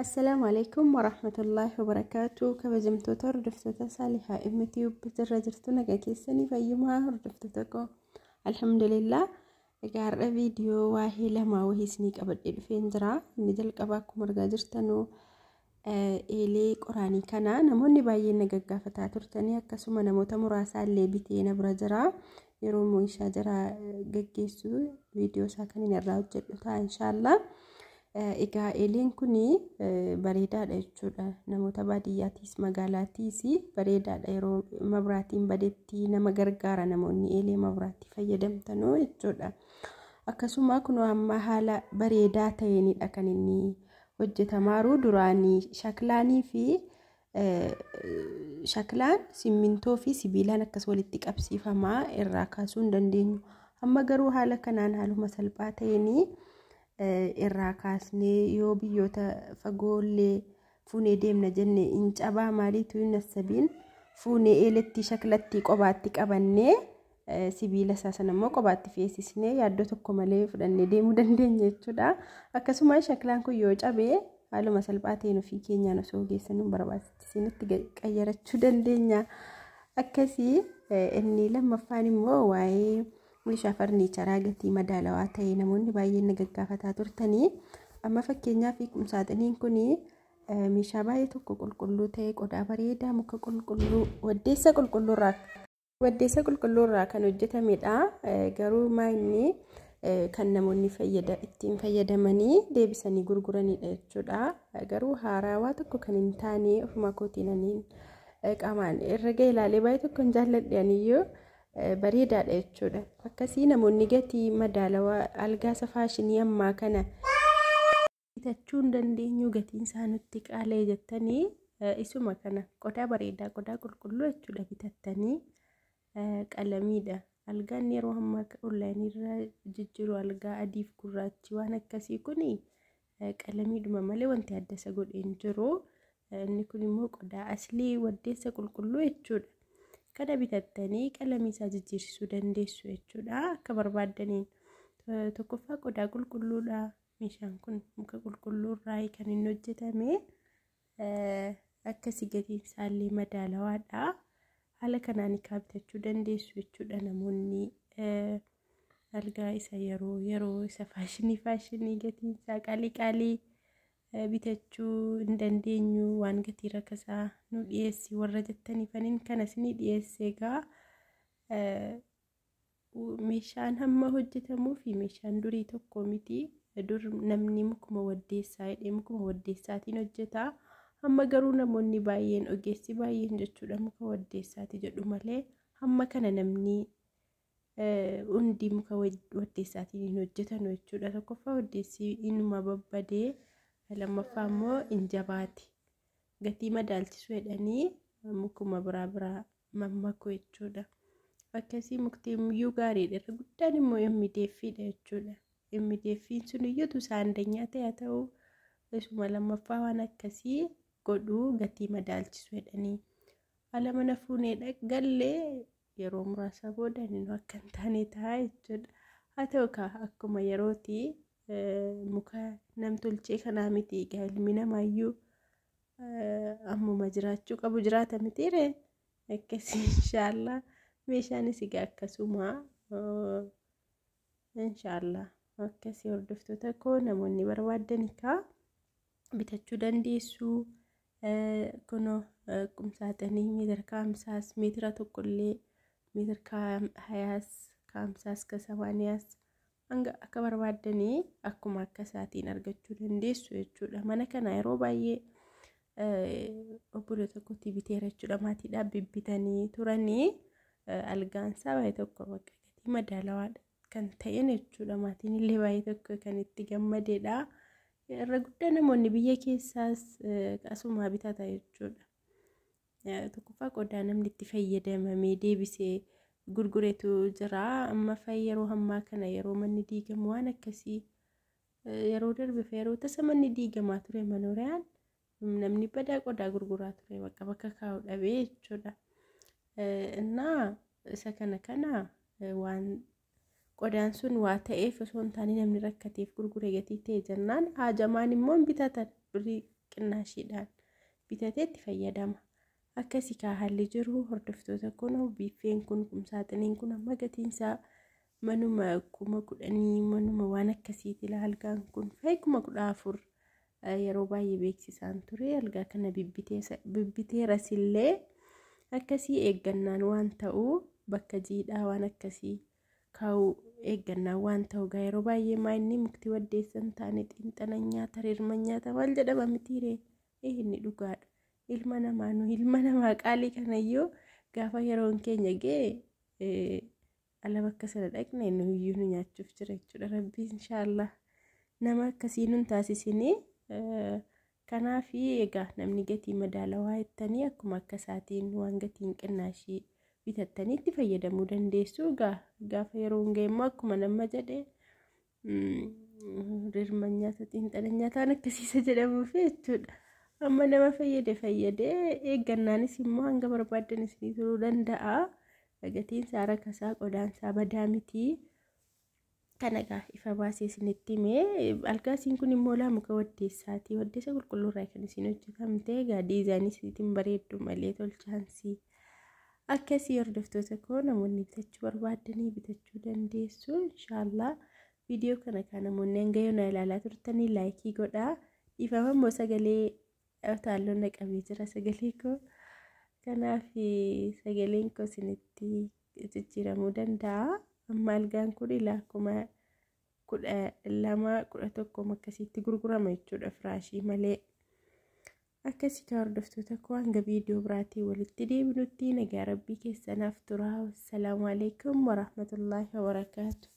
Assalaamu alaikum warahmatullaahi wabarakaatu. Kabajamtoota hordoftoota Saalihaa MTV irra jirtu, nagaa keessanii, fayyumaa hordoftoota koo? Alhamdulillah. Egaa har'a viidiyoo waa'ee lamaa wayii isinii qabadhee dhufeen jira. Inni jalqabaa akkuma argaa jirtanuu eelee qoraanii kana namoonni baay'een na gaggaafataa turtanii, akkasuma namoota muraasaa illee bitee na bira jira. Yeroo meeshaa jara gaggeessu viidiyoo isaa kan inni irraa hojjedhu ta'a, inshaallah. Egaa eeleen kun bareedaadha jechuudha. Namoota baadiyyaatiis magaalaatiis bareedaadha. Yeroo mabraatiin badetti nama gargaara, namoonni eelee mabraatii fayyadamtanuu jechuudha. Akkasuma kunoo amma haala bareedaa ta'eenidha kan inni hojjetamaaru. Duraanii shaklaanii fi shaklaan simmintoo fi sibiilaan akkas walitti qabsiifamaa irraa kaasuu hin dandeenyu. Amma garuu haala kanaan haaluma salphaa ta'eenii irraa kaasnee yoo biyyoota fagoollee fuunee deemna jenne hin cabaa, maaliitu hin nassabiin, fuunee eeletti shaklatti qobaatti qabannee, sibiila isaa sana immoo qobaatti feesisnee yaaddoo tokko malee fudhannee deemuu dandeenya jechuudha. Akkasuma shaklaan kun yoo cabee haaluma salphaa ta'een ofii keenyaan osoo geessan nu barbaachisinutti qayyarachuu dandeenya. Akkasii inni lammaffaan immoo waa'ee meeshaa farniicharaa gatii madaalawaa ta'e namoonni baay'een na gaggaafataa turtanii. Amma fakkeenyaaf qumsaaxiniin kun meeshaa baay'ee tokko qulqulluu ta'e, qodaa bareedaa, muka qulqulluu, waddeessa qulqulluu irraa kan hojjetamedha. Garuu maa inni kan namoonni ittiin fayyadamanii deebisanii gurguranidha jechuudha. Garuu haarawaa tokko kan hin taane, ofuma kootiin aniin qaamaan irra ga'e ilaalee baay'ee tokko hin jaalladhe aniyyuu, bareedaadha jechuudha. Akkasii namoonni gatii madaalawaa algaa faashinii ammaa kana bitachuu hin dandeenyu, gatiin isaa nutti qaala'e jettanii, isuma kana qodaa bareedaa, qodaa qulqulluu jechuudha, bitattanii qalamiidha. Algaan yeroo ammaa onlaayinii irra jijjiiru algaa adiif gurraachi waan akkasii kun qalamiidhuma malee wanti adda isa godhe hin jiru. Inni kun immoo qodaa aslii waddeessa qulqulluu jechuudha. Kana bitattanii qalamii isaa jijjiirsisuu dandeessu jechuudha. Akka barbaaddaniin, tokkoffaa qodaa qulqulluudha. Meeshaan kun muka qulqulluu irraa kan inni hojjetame. Akkasii gatiin isaallee madaalawaadha. Haala kanaan hiikaa bitachuu dandeessu jechuudha, namoonni algaa isa yeroo yeroo isa faashinii faashinii gatiin isaa qaalii qaalii bitachuu hin dandeenyu, waan gatii rakasaa nu dhiyeessi warra jettaniifaniin kana isinii dhiyeesse. Egaa meeshaan hamma hojjetamuu fi meeshaan durii tokko miti. Dur namni mukuma waddeessaa jedhee mukuma waddeessaatiin hojjeta. Amma garuu namoonni baay'een, ogeessi baay'een jechuudha, muka waddeessaati jedhu malee hamma kana namni hundi muka waddeessaatiin hin hojjetanu jechuudha. Tokkoffaa waddeessi inuma babbadee, lammaffaa immoo hin jabaate. Gatii madaalchisu jedhanii mukuma biraa biraa mammaku jechuudha. Akkasii mukti iyyuu gaariidha. Irra guddaan immoo MDFdha jechuudha. MDF'n sun iyyuu saandanyaa ta'e haa ta'u, isuma lammaffaa waan akkasii godhuu gatii madaalchisu jedhanii. Haala mana fuunee gallee yeroo muraasa booda inni akka hin taane ta'a jechuudha. Haa ta'u kaa, akkuma yerootii muka namtolchee kanaa miti egaa, ilmi namaayyuu ammuma jiraachuu qabu jiraata mitiire? Akkasii inshaallah, meeshaanis egaa akkasuma inshaallah. Akkasii hordoftoota koo, namoonni barbaaddan kaa bitachuu dandeessu. Kunoo qumsaaxinii meetira 50s, meetira tokkollee, meetira 20s, 50s ka 80s hanga akka barbaaddanii akkuma akka isaatiin argachuu dandeessu jechuudha. Mana kana yeroo baay'ee obboleessa kootii biteera jechuudha. Maatiidhaaf bibbitanii turanii, algaan isaa baay'ee tokko bakka gatii madaalawaadha kan ta'een jechuudha. Maatiin illee baay'ee tokko kan itti gammadeedha. Irra guddaa namoonni biyya keessaas asuma bitata jechuudha. Tokkoffaa qodaa namni itti fayyadamamee deebisee gurguretu jira. Amma fa'i yeroo ammaa kana yeroo manni diigamu waan akkasii, yeroo darbe yeroo tasa manni diigamaa ture, manooriyaan namni badaa qodaa gurguraa ture, bakka bakka kaa'u dhabee jechuudha. Innaa isa kana kana waan qodaan sun waa ta'eef osoo hin taane, namni rakkateef gurgure gatii ta'e jennaan haajamaan immoo hin bitatan birrii qinnaashiidhaan bitatee itti fayyadama. Akkasii kaa haalli jiru hordoftoota kun, biiffeen kun, kumsaaxiniin kun amma gatiinsaa manuma 10,000, manuma waan akkasiiti. Algaan kun fa'i 14,000 yeroo baay'ee beeksisaan ture. Algaa kana bibbiteeras illee akkasii eeggannaan waan ta'u, bakka jiidhaa waan akkasii kaa'u eeggannaan waan ta'u gaa. Yeroo baay'ee maayinni mukti waddeessan taane xiinxala nyaata, rirma nyaata maal jedhama mitiiree? Inni dhugaadha. Ilma namaa, nu ilma namaa qaalii kanayyuu gaafa yeroon keenya ga'e ala bakka sana dhaqne nu iyyuu nu nyaachuuf jira jechuudha. Rabbi inshaallah nama akkasii nun taasisinii. Kanaaf egaa namni gatii madaalawaa jettanii akkuma akka isaatiin waan gatiin qinnaashii bitattanii itti fayyadamuu dandeessu. Egaa gaafa yeroon ga'e immoo akkuma nama jedhe rirma nyaata, xiinxala nyaataan akkasiisa jedhamuuf jechuudha. Amma nama fayyade fayyadee eeggannaanis immoo hanga barbaaddan isinii turuu danda'a. Gatiin isaa rakasaa, qodaan isaa badaa miti. Kana egaa ifa baasee isinitti himee. Algaasiin kun immoo laa muka waddeessaati. Waddeessa qulqulluurraa kan isin hojjetamte. Egaa diizaayinii isiitiin bareeddu malee tolchaansii. Akkasii hordoftoota koo, namoonni bitachuu barbaaddanii bitachuu dandeessu inshaallah. Viidiyoo kana kan namoonni hanga yoonaa ilaalaa turtanii laayikii godhaa. Dhiifama immoo sagalee utaalloon na qabee jira sagalee koo. Kanaaf sagaleen koo isinitti jijjiiramuu danda'a. Amma algaan kun ilaa 12,000, 11,000 akkasitti gurgurama jechuudha firaashii malee. Akkasii kan hordoftoota koo, hanga viidiyoo biraatiin walitti deebinutti nagaa rabbii keessanaaf tura. Assalaamu alaikum warahmatullaahi wabarakaatu.